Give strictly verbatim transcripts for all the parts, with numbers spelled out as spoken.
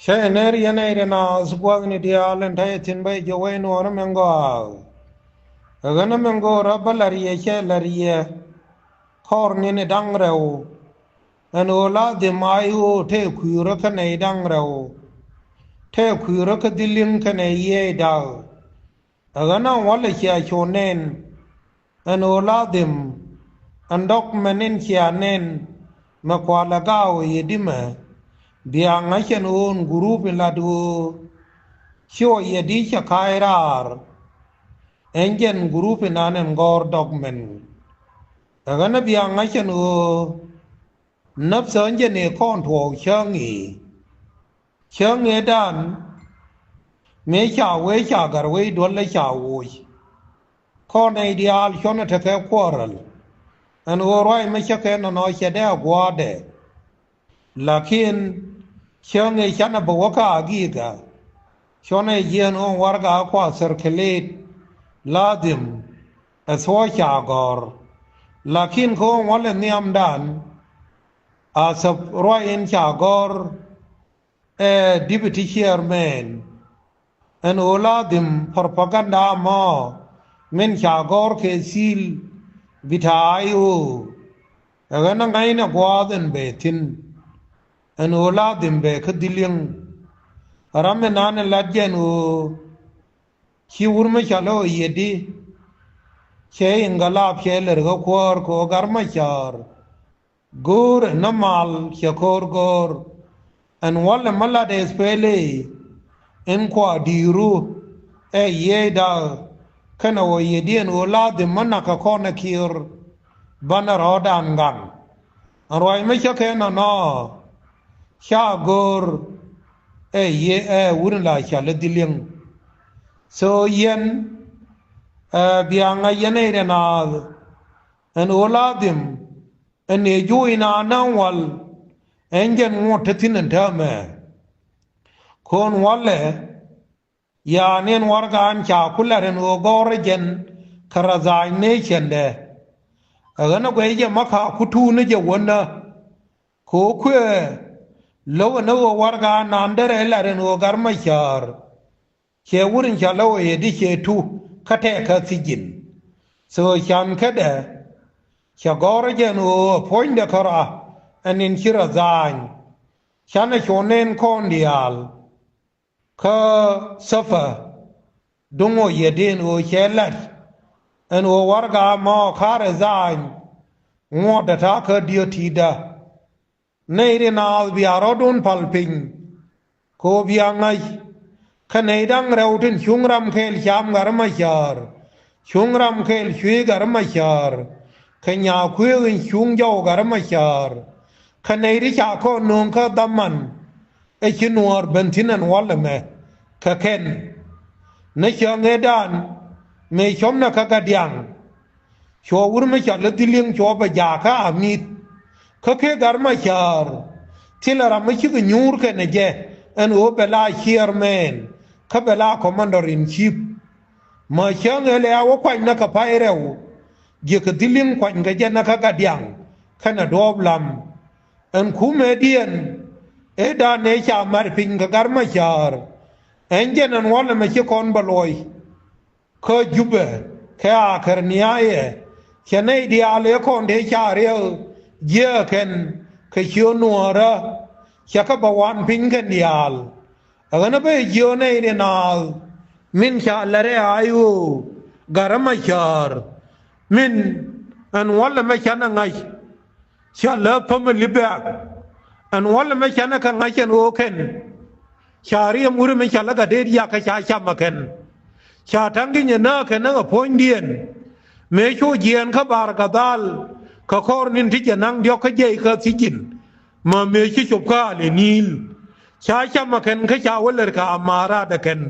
Cä yɛ ner yɛn ɛ rɛ naath gua̱thni diaal ɛn ta̱yɛ thi̱n bä yɛ jiök wec nuɔɔrä mɛ ŋɔaak. Ɛ ɣän ɛmɛ ŋo̱o̱rä bä la̱r yɛ cɛ la̱r yɛ kɔr ni̱n ɛ da̱ŋ rɛw. Ɛn ɣöö la dhim ay ɣöö tëë kui̱rä kä nɛy da̱ŋ rɛw. Tëë kui̱rä kä dhil li̱ŋ kä nɛy yiëëy da̱k. Ɛ ɣän ɛn walɛ cia cu nɛn. Ɛn ɣöö la dhim ɛn dɔ̱k mɛn in cia nɛn mɛ kualɛ gaawɛ yɛ dimɛ. Bia ŋa̱c ɛn ɣöö ɛn gurup in lat ɣöö ci wä yɛ di cɛ ka̱a̱c raar. Ɛn jɛn gurup in an ɛn gɔ̱r dɔ̱k mɛn. Ɛ ɣän ɛ bia ŋa̱c ɛn ɣöö näpthä ɛn jɛn ëë kɔn tuɔɔk cäŋ i̱. Cäŋ ëëdan mëë ca wee ca ga̱r wee duɔ̱l ɛ ca woc. Kɔn nɛy diaal cuɔ̱nɛ tekɛ kuɔ̱räl. Ɛn ɣöö ruac mi cä kɛ nɔnɔ cɛ dee a gua̱a̱dɛ. Lakin cäŋ ëë canɛ bä wä kä agi̱i̱kä. Cuɔ̱nɛ jiɛɛn ɣöö warɛga kua thirkilit. La dhim ɛ thuɔ̱ɔ̱c ca gɔ̱r. Lakin kä ɣöö walɛ nhiamdan a thäp ruac in ca gɔ̱r. Ɛ deputy chairman. Ɛn ɣöö la dhim propaganda mɔ min ca gɔ̱r kɛ thil bi ta̱a̱ i̱ ɣöö ɛ ɣän ɛ ŋa̱cnɛ gua̱a̱th ɛn bɛ thi̱n. Ɛn ɣöö la dhim bɛ kä dhil li̱eŋ. Ram mi nan ɛ lat jɛn ɣöö ci wur mi ca lɔ yɛ di. Cɛ iŋ gɛ lap cɛ lɛr ɣä kuäär kɛ ɣöö gar ma cäär. Go̱o̱r ɛn nɔmal cɛ ko̱r go̱o̱r. Ɛn walɛ mä lat ɛ thpɛlɛ in kua di̱i̱ru ɛ yiëëcda. Kɛnɛ wä yɛ diɛn ɣöö la dhim mä nakä kɔn ɛ kiɛr. Banɛ rɔ̱ɔ̱dan gaŋ ɛn ruac mä cä kɛ nɔnɔ. Ca go̱o̱r ɛ yiëë ɛ wur in la ca lɛ dhil li̱eŋ. So yɛn ɛ bia ŋa̱c yɛn ɛ rɛ naath. Ɛn ɣöö la dhim ɛn ëë juuc na na̱ŋ wal. Ɛn jɛn ŋuɔ̱t te thi̱n ɛn täämɛ. Ko̱n walɛ. Yan ɛn warɛgan ca ku lat ɛn ɣöö gɔ̱rä jɛn kɛ resignation dɛ. Ɛ ɣän ɛ guɛc jɛ ma ka ku tuun ni jɛ wänä. Kɛ ɣöö kuëë lo̱k ɛn ɣöö warɛgan nan derɛ lat ɛn ɣöö gar ma cäär. Cɛ wur in ca lɛ wee di cɛ tu kä tɛɛkä thi̱ji̱n. So can kädɛ cɛ gɔ̱rä jɛn ɣöö ɛ puɔ̱nydɛ kärɔa ɛn in ci rɔ dhaany. Canɛ cu nɛn kɔn diaal kä thäpä. Duŋ ɣöö yɛ di ɛn ɣöö cɛ lat ɛn ɣöö warɛga mɔ ka̱rɛ dhaany. Ŋuɔ̱tdɛ ta̱a̱ kä diöt ti̱i̱tdä. Nɛy ri naath bia rɔ̱dun pal piny. Kɛ ɣöö bia ŋa̱c kä nɛy da̱ŋ rɛw tin cuŋ ram kɛɛl cam gat rɛ ma cäär. Cuŋ ram kɛɛl cuëë gat rɛ ma cäär. Kɛ nyaa kuëëk in cuŋ jɔw gat rɛ ma cäär. Kä nɛy ri ca kɔn nööŋ kä dhaman. Ɛ ci nuɔɔr ben thi̱n ɛn wal ɛmɛ kɛ kɛn. Nä cäŋ ëëdan mëë cɔmnɛ kä gat diaŋ. Cuɔ wur mi cɔl i̱ dhiliŋ cuɔ bɛ jakä a mi̱th. Kä kee gat ma cäär thilɛ ram mi cikɛ nyuur kɛnɛ jɛ ɛn ɣöö bɛ la chairman kä bɛ la commander in chief. Ma cäŋ ëë lɛ a wä kuany nä kɛ pay rɛw. Jiɛkɛ dhiliŋ kuanykɛ jɛ nä kä gat diaŋ kɛnɛ duɔɔp lam. Ɛn kumɛ diɛn ëë dan ëë ca mat piny kɛ gat ma cäär. Ɛn jɛn ɛn wal ɛmɛ ci kɔn bɛ luɔy. Kä Jubɛ kɛ akɛr niaayɛ cɛ nɛy diaal ëë kɔn tëë ca riɛk jiääkɛn kɛ ciö nuɔ̱ɔ̱rä. Cɛ kɛ bɛ wan piny kɛn diaal. Ɛ ɣän ɛ bä jiö nɛy ni naath min ca lɛr ɛ ay ɣöö gat rɛ ma cäär. Min ɛn wälɛ mɛ canɛ ŋa̱c. Ca lä päm ɛ li̱p bɛ̈ɛ̈k ɛn wälɛ mɛ canɛ kɛ ŋa̱c ɛn ɣöö kɛn. Ca riɛm wuri mi ca lä gat deet yak kä ca cam ɛ kɛn. Ca ta̱ŋ gi̱nyɛ nääk kɛn ɛ puɔ̱nydiɛn. Mëë cu jiɛɛn kä bar kɛ dhal kɛ kɔr ni̱n ti jɛ naŋ diɔ̱k kä jiɛc kä thi̱c ji̱n. Ma mëë ci cop kä al ɛ ni̱i̱l ca cam ɛ kɛn kä ca wä lɛr kɛ amarat ɛ kɛn.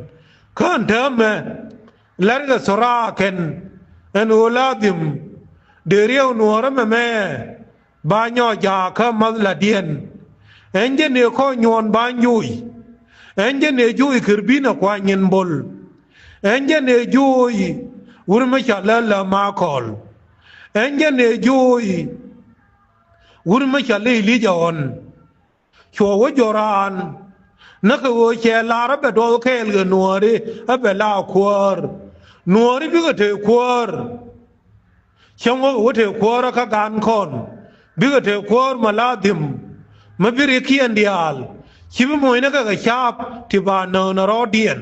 Kä ɛn täämɛ lɛr kɛ thora ɛ kɛn ɛn ɣöö la dhim dee riɛw nuɔ̱ɔ̱rä mɛmɛ. Ba nyɔɔc jaak kä math ladiɛn. Ɛn jɛ nëë kɔn nyuɔ̱ɔ̱n ba njuuc. Ɛn jɛ nëë juuc kër bi̱n ɛ kuany in bo̱l. Ɛn jɛ nëë juuc wur mi ca lä lä ma kɔl. Ɛn jɛ nëë juuc wur mi ca lä Ilija ɣɔn. Cuɔ wä jɔraan Näkɛ ɣöö cɛ lar ɛ bɛ duɔth kɛɛl kɛ nuääri ɛ bɛ la kuäär. Nuääri bikɛ te kuäär. Cäŋ wä kɛ wä te kuäärä kä gan kɔn bikɛ te kuäär ma la dhim. Mi bi rikiɛn diaal ci bi moc ni kɛ kɛ caap ti ba nöönä rɔɔdiɛn.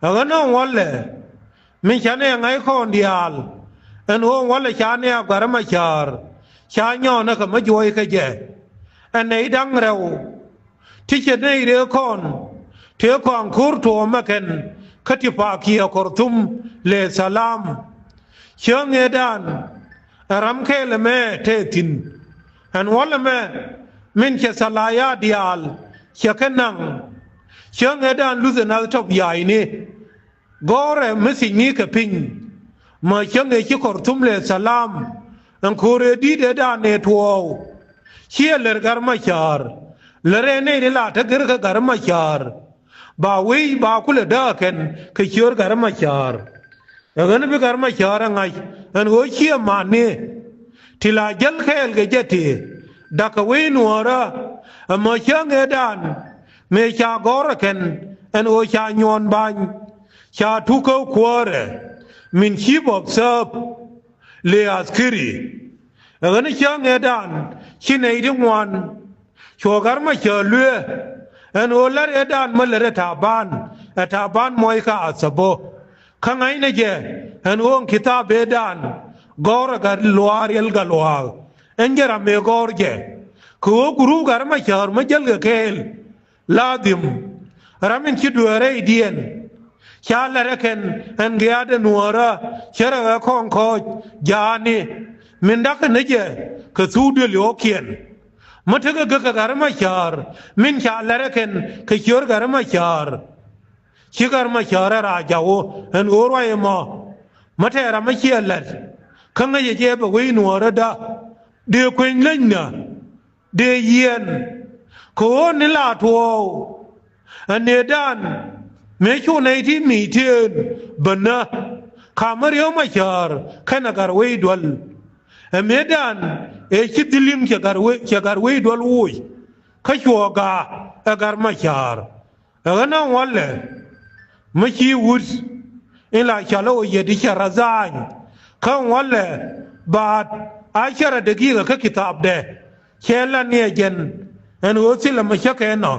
Ɛ ɣän ɛ walɛ min ca nɛ ŋa̱c kɔn diaal. Ɛn ɣöö walɛ ca nɛ a guarɛ ma cäär ca nyɔɔnä kɛ mi juɔc kä jɛ. Ɛn nɛy da̱ŋ rɛw ti cɛ nɛy ree kɔn tëë kɔaŋ ko̱r tuɔɔmɛ kɛn kä ti pakiɛ kɔrthum lɛ thalam. Cäŋ ëëdan ɛ ram kɛɛl ɛmɛ tɛɛ thi̱n. Ɛn wal ɛmɛ min cɛ thalaya diaal cɛ kɛ naŋ. Cäŋ ëëdan luth ɛ nath tɔp ya̱a̱cni. Gɔ̱rɛ mi thiecni kɛ piny. Mä cäŋ ëë ci kɔrthum lɛ thalam. Ɛn ko̱r ëë di̱t ëëdan ëë tuɔɔk. Ciɛ lär gar ma cäär. Lär ëë nɛy ni la te gër kä gar ma cäär. Ba wei ba kulɛ dääk kɛn kɛ ciöör gar ma cäär. Ɛ ɣän bi gar ma cäär ɛ ŋa̱c ɛn ɣöö ciɛ mani. Ti la jäl kɛɛl kɛ jɛ ti da̱k kɛ wei nuɔ̱ɔ̱rä. Ɛ mä cäŋ ëëdan mëë ca gɔ̱rä kɛn ɛn ɣöö ca nyuɔ̱ɔ̱n bany. Ca tukä kuäärɛ min chief of staff lɛ askiri. Ɛ ɣän cäŋ ëëdan ci nɛy ti ŋuan. Cuɔ gar ma cäär lueɛ ɛn ɣöö lär ëëdan mä lär ɛ taban. Ɛ taban muɔc kä athäbä. Kä ŋa̱cnɛ jɛ ɛn ɣöö ɛn kithaap ëëdan gɔ̱rä gat luaak riɛl gat luaak. Ɛn jɛ ram mëë gɔ̱r jɛ kɛ ɣöö gurup gar ma cäär mä jäl kɛ kɛɛl. Ladhim ram in ci dueerɛ idiɛn. Ca lɛr ɛ kɛn ɛn gia̱a̱dɛ nuɔ̱ɔ̱rä cärɛ ɣä kɔŋ kɔ̱ɔ̱c ja̱a̱ni. Min da̱kɛ ni jɛ kɛ thuk duël yɔ̱ɔ̱kiɛn. Mi tekɛ gek kɛ gat rɛ ma cäär min ca lɛr ɛ kɛn kɛ ciöör gat rɛ ma cäär. Ci gat rɛ ma cäär ɛ raar jaw ɛn ɣöö ruac ɛmɔ. Mi tɛɛr ram mi ciɛ lɛr kä ŋäcɛ jɛ bɛ wec nuɔ̱ɔ̱rädä. Dee kueny länynä dee yiɛn kɛ ɣöö ni la tuɔɔk. Ɛ nëëdan mëë cu nɛy ti mi̱i̱tieen bänä ka̱m mi riäw ma cäär kɛnɛ gat wec duäl. Ɛ mëëdan ëë ci dhiliŋ cɛ gat wec, cɛ gat wec duäl woc. Kä cuɔɔk ga̱a̱ ɛ gat ma cäär. Ɛ ɣän ɛ ŋuɔ̱lɛ mi ci wut in la cɔl ɛ ɣöö yɛ di cɛ rɔ dhaany. Kä ŋuɔ̱lɛ baat a cɛ rɔ däkiikɛ kä kithaapdɛ. Cɛ la niɛ jɛn ɛn ɣöö thilɛ mi cä kɛ nɔ.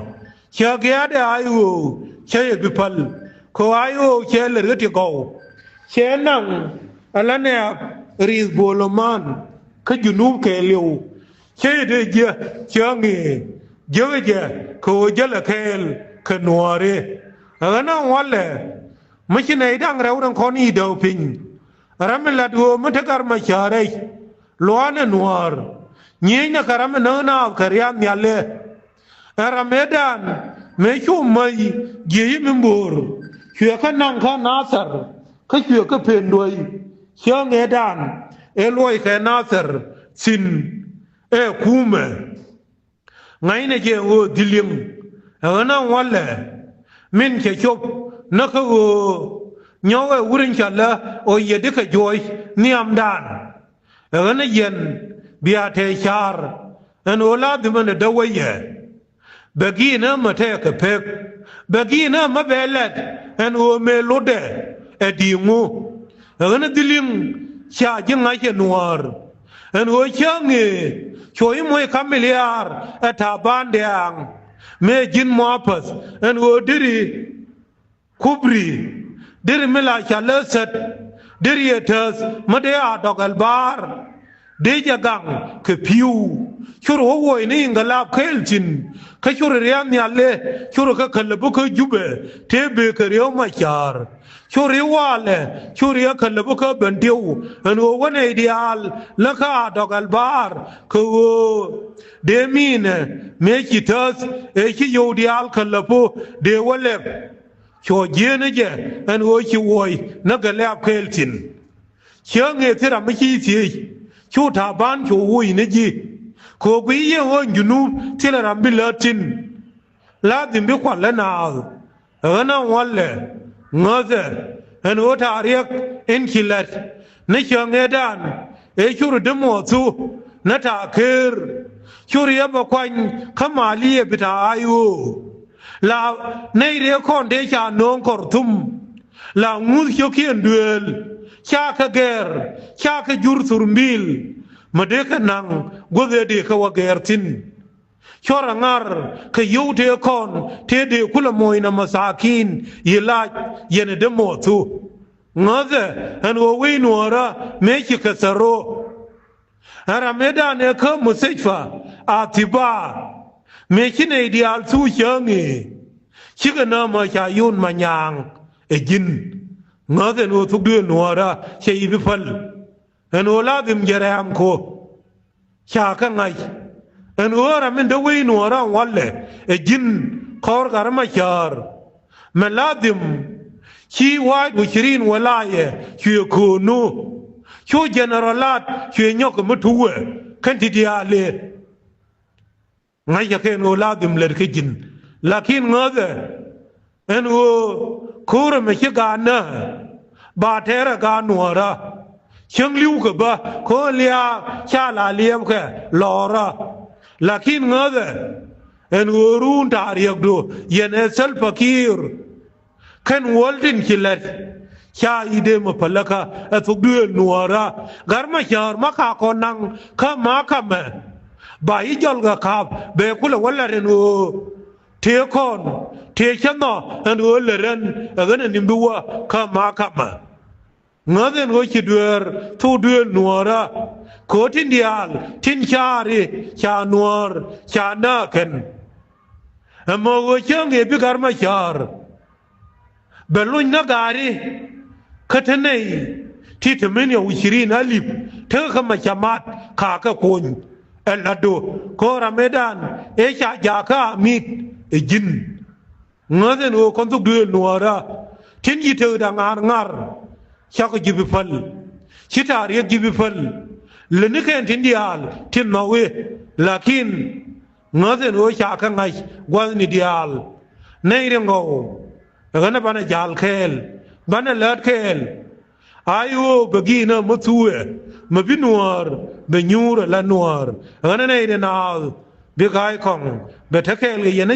Cɛ gia̱a̱dɛ a i̱ ɣöö cä yɛ bi päl kɛ ɣöö a i̱ ɣöö cɛ lät ɣä ti gɔw. Cɛ naŋ ɛ la nɛɛk riith boloman kä junub kɛɛliw. Cä yɛ dee jiɛ cä ŋëë jiäkɛ jɛ kɛ ɣöö jälɛ kɛɛl kɛ nuɔ̱ɔ̱ri. Ɛ ɣän ɛ ŋuɔ̱lɛ mi ci nɛy da̱ŋ rɛw rɛn kɔn i̱ däw piny. Ram mi lat ɣöö mi te gat ma cäär rɛy luaanɛ nuäär. Nyieenykɛ ram mi näk naath kɛ ria̱a̱n nhial ëë. Ɛ ram ëëdan mëë cu mäc jiëc mi mbo̱o̱r. Cuɛ kä naŋ kä Nathɛr kä cuɛ kä pen duäc. Cäŋ ëëdan ëë luɔckɛ Nathɛr thi̱n ëë kumɛ. Ŋa̱cnɛ jɛ ɣöö dhil liŋ ɛ ɣän ɛ ŋuɔ̱lɛ min cɛ cop näk kä ɣöö nyɔk ɛ wur in cɔalä ɣöö yɛ dikɛ juɔc nhiamdan. Ɛ ɣän ɛ yɛn bia tɛɛ ca̱r ɛn ɣöö la dhimɛn ɛ däwä yɛ. Bɛ gi̱i̱n ɛ mɛ tɛɛkɛ pek bɛ gi̱i̱n ɛ mɛ bɛ lɛt ɛn ɣöö mëë lotdɛ ɛ di̱i̱ŋu. Ɛ ɣän ɛ dhiliŋ ca ji̱ ŋa̱c ɛ nuäär. Ɛn ɣöö cä ŋëë cuɔ i̱ moc ka̱m miliaar ɛ ta̱a̱ ba̱a̱n dɛ̈ɛ̈ŋ. Mëë ji̱n muapäth ɛn ɣöö deri kubri deri mi la ca lä thät deri ɛ täth mi dee a dɔk ɛl ba̱a̱r. Dee jɛ gaŋ kɛ pi̱w. Cor wä wuɔcni iŋkɛ lap kɛɛl thi̱n kä cor ria̱a̱n nhial ëë cor kä käläpä kä Jubɛ tëë bëë kɛ riäw ma ca̱a̱r. Cor i̱ walɛ cor i̱ ɛ käläpä kä Bɛntiw ɛn ɣöö wä nɛy diaal lä kä a dɔk ɛl ba̱a̱r kɛ ɣöö dee mi̱i̱nɛ mëë ci täth ëë ci yio̱w diaal käläpä dee wä lɛp. Cuɔ jieenä jɛ ɛn ɣöö ci wuɔc näk kɛ lap kɛɛl thi̱n. Cä ŋëë thil ram mi ci thiec cu ta̱a̱ ba̱a̱n cu wuc ni ji̱. Kɛ ɣöö guiy yɛ ɣöö junub thilɛ ram bi lät thi̱n. La dhim bi kual lä naath ɣän a ŋuɔ̱lɛ ŋäthɛ ɛn ɣöö ta̱a̱ riɛk in ci lät. Ni cäŋ ëëdan ëë cur dämuɔth thu ni ta̱a̱ ker. Cur yɛ bɛ kuany kä maliɛ bi ta̱a̱ a i̱ ɣöö La nɛy rëë kɔn dee ca nööŋ Kɔrthum, la ŋuth cio̱kiɛn duëël, ca kɛ gɛr, ca kɛ jur thurmbil, mi dee kɛ naŋ guäth ëë dee kɛ wä gɛr thi̱n. Cuɔrɛ ŋa̱r kɛ yio̱w tëë kɔn tëë dee kulɛ moc nɔ mathakin, yi lac yɛn ɛ dee muɔth thu. Ŋäthɛ ɛn ɣöö wec nuɔ̱ɔ̱rä mëë ci kɛ thäro. Ɛn ram mëëdan ëë kä muthecpa a thi̱pa mëë ci nɛy diaal thuk cäŋ i̱ cikɛ näämä ca yun ma nyaaŋ ɛ ji̱n. Ŋäth ɛn ɣöö thuk duëël nuɔ̱ɔ̱rä cɛ yi bi päl. Ɛn ɣöö la dhim jɛ rɛ̈ɛ̈m ko̱ ca kɛ ŋa̱c. Ɛn ɣöö ram min dee wec nuɔ̱ɔ̱rä ɛn walɛ ɛ ji̱n kɔɔr gat rɛm a cäär. Mɛ la dhim ci wa̱a̱c wä cirin wä la̱a̱cɛ cuɛ köönu. Cu jɛnɛrɔl lat cuɛ nyɔk kɛ mi tuwɛ kɛn ti diaal i̱ ŋäcä kɛn ɣöö la dhim lät kä ji̱n. Lakin ŋäthɛ ɛn ɣöö ko̱rɛ mɛ ci gaat nä ba tɛrɛ gaat nuɔ̱ɔ̱rä. Cäŋ li̱w kɛ bä ko̱n lia̱a̱ ca la liɛpkɛ lɔɔrä. Lakin ŋäthɛ ɛn ɣöö ruun ta̱a̱ riɛkdu yɛn ɛ Salva Kiir kɛn wäl tin ci lɛt ca i̱ dee mɛ päläkä ɛ thuk duëël nuɔ̱ɔ̱rä. Gat rɛm a cäär ma ka kɔn naŋ kä ma̱a̱ kamɛ ba i̱ jɔl kɛ ka̱p bɛ kulɛ wä lɛt ɛn ɣöö tëë kɔn tëë cä nhɔ ɛn ɣöö lät ɛn ɛ ɣän ɛ ni̱m bi wä kä ma̱a̱ kamɛ. Ŋäth ɛn ɣöö ci dueer thuk duëël nuɔ̱ɔ̱rä. Köö tin diaal tin caari ca nuɔ̱ɔ̱r ca nääk kɛn. Ɛmɔ ɣöö cäŋ ëë bi gat rɛm a cäär bɛ lony nä gaari kä te nɛy ti te min yɛ wi̱cirin alip tekɛ kä ma ca mat ka̱a̱kɛ kuɔny. Ɛ la̱tdu köö ram ëëdan ëë ca jakä a mi̱t ɛ ji̱n. Ŋäth ɛn ɣöö kɔn thuk duëël nuɔ̱ɔ̱rä tin ci tekdä ŋa̱r ŋa̱r. Cakɔ ji̱ bi päl ci ta̱a̱ riɛk ji̱ bi päl. Lätnikɛn tin diaal tin nhɔk i̱ lakin ŋäth ɛn ɣöö ca kɛ ŋa̱c gua̱thni diaal. Nɛy ri ŋɔw ɛ ɣän ɛ banɛ ja̱l kɛɛl banɛ läät kɛɛl. A i̱ ɣöö bɛ gi̱i̱n ɛ mi thuuɛ mi bi nuäär bɛ nyuur ɛ la nuäär ɛ ɣän ɛ nɛy ri naath bi ga̱a̱c kɔŋ bɛ te kɛɛl kɛ yɛn ɛ